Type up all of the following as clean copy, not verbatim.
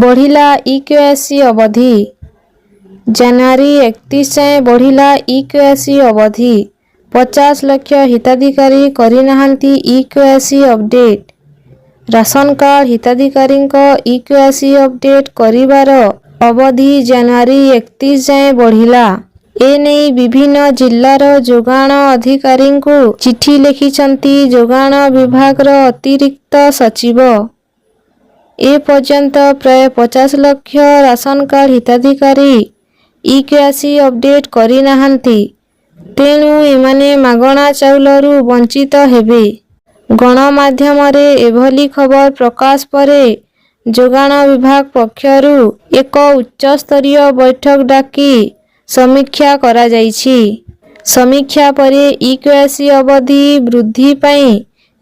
ବଢ଼ିଲା ଇ-କେୱାଇସି ଅବଧି। ଜାନୁଆରୀ 31 ଯାଏଁ ବଢ଼ିଲା ଇ-କେୱାଇସି ଅବଧି। 50 ଲକ୍ଷ ହିତାଧିକାରୀ କରିନାହାନ୍ତି ଇ-କେୱାଇସି ଅପଡେଟ୍। ରାସନ କାର୍ଡ ହିତାଧିକାରୀଙ୍କ ଇ-କେୱାଇସି ଅପଡେଟ୍ କରିବାର ଅବଧି ଜାନୁଆରୀ 31 ଯାଏଁ ବଢ଼ିଲା। ଏନେଇ ବିଭିନ୍ନ ଜିଲ୍ଲାର ଯୋଗାଣ ଅଧିକାରୀଙ୍କୁ ଚିଠି ଲେଖିଛନ୍ତି ଯୋଗାଣ ବିଭାଗର ଅତିରିକ୍ତ ସଚିବ। ଏପର୍ଯ୍ୟନ୍ତ ପ୍ରାୟ 50 ଲକ୍ଷ ରାସନକାର୍ଡ ହିତାଧିକାରୀ ଇ-କେୱାଇସି ଅପଡେଟ୍ କରିନାହାନ୍ତି। ତେଣୁ ଏମାନେ ମାଗଣା ଚାଉଳରୁ ବଞ୍ଚିତ ହେବେ। ଗଣମାଧ୍ୟମରେ ଏଭଳି ଖବର ପ୍ରକାଶ ପରେ ଯୋଗାଣ ବିଭାଗ ପକ୍ଷରୁ ଏକ ଉଚ୍ଚସ୍ତରୀୟ ବୈଠକ ଡାକି ସମୀକ୍ଷା କରାଯାଇଛି। ସମୀକ୍ଷା ପରେ ଇ-କେୱାଇସି ଅବଧି ବୃଦ୍ଧି ପାଇଁ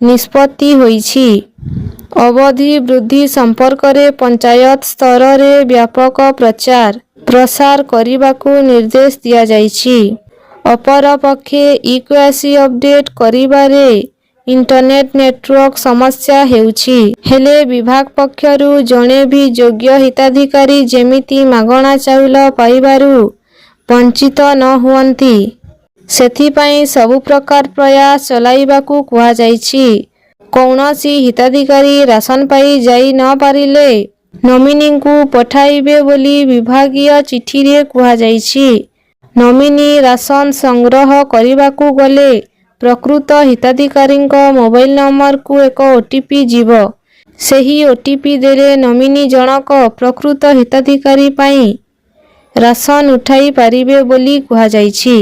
ନିଷ୍ପତ୍ତି ହୋଇଛି। ଅବଧି ବୃଦ୍ଧି ସମ୍ପର୍କରେ ପଞ୍ଚାୟତ ସ୍ତରରେ ବ୍ୟାପକ ପ୍ରଚାର ପ୍ରସାର କରିବାକୁ ନିର୍ଦ୍ଦେଶ ଦିଆଯାଇଛି। ଅପରପକ୍ଷେ ଇ-କେୱାଇସି ଅପଡେଟ୍ କରିବାରେ ଇଣ୍ଟରନେଟ୍ ନେଟୱର୍କ ସମସ୍ୟା ହେଉଛି। ହେଲେ ବିଭାଗ ପକ୍ଷରୁ ଜଣେ ବି ଯୋଗ୍ୟ ହିତାଧିକାରୀ ଯେମିତି ମାଗଣା ଚାଉଳ ପାଇବାରୁ ବଞ୍ଚିତ ନ ହୁଅନ୍ତି, ସେଥିପାଇଁ ସବୁ ପ୍ରକାର ପ୍ରୟାସ ଚଳାଇବାକୁ କୁହାଯାଇଛି। କୌଣସି ହିତାଧିକାରୀ ରାସନ ପାଇ ଯାଇ ନ ପାରିଲେ ନୋମିନିଙ୍କୁ ପଠାଇବେ ବୋଲି ବିଭାଗୀୟ ଚିଠିରେ କୁହାଯାଇଛି। ନୋମିନି ରାସନ ସଂଗ୍ରହ କରିବାକୁ ଗଲେ ପ୍ରକୃତ ହିତାଧିକାରୀଙ୍କ ମୋବାଇଲ ନମ୍ବରକୁ ଏକ ଓଟିପି ଯିବ। ସେହି ଓଟିପି ଦେଲେ ନୋମିନି ଜଣକ ପ୍ରକୃତ ହିତାଧିକାରୀ ପାଇଁ ରାସନ ଉଠାଇ ପାରିବେ ବୋଲି କୁହାଯାଇଛି।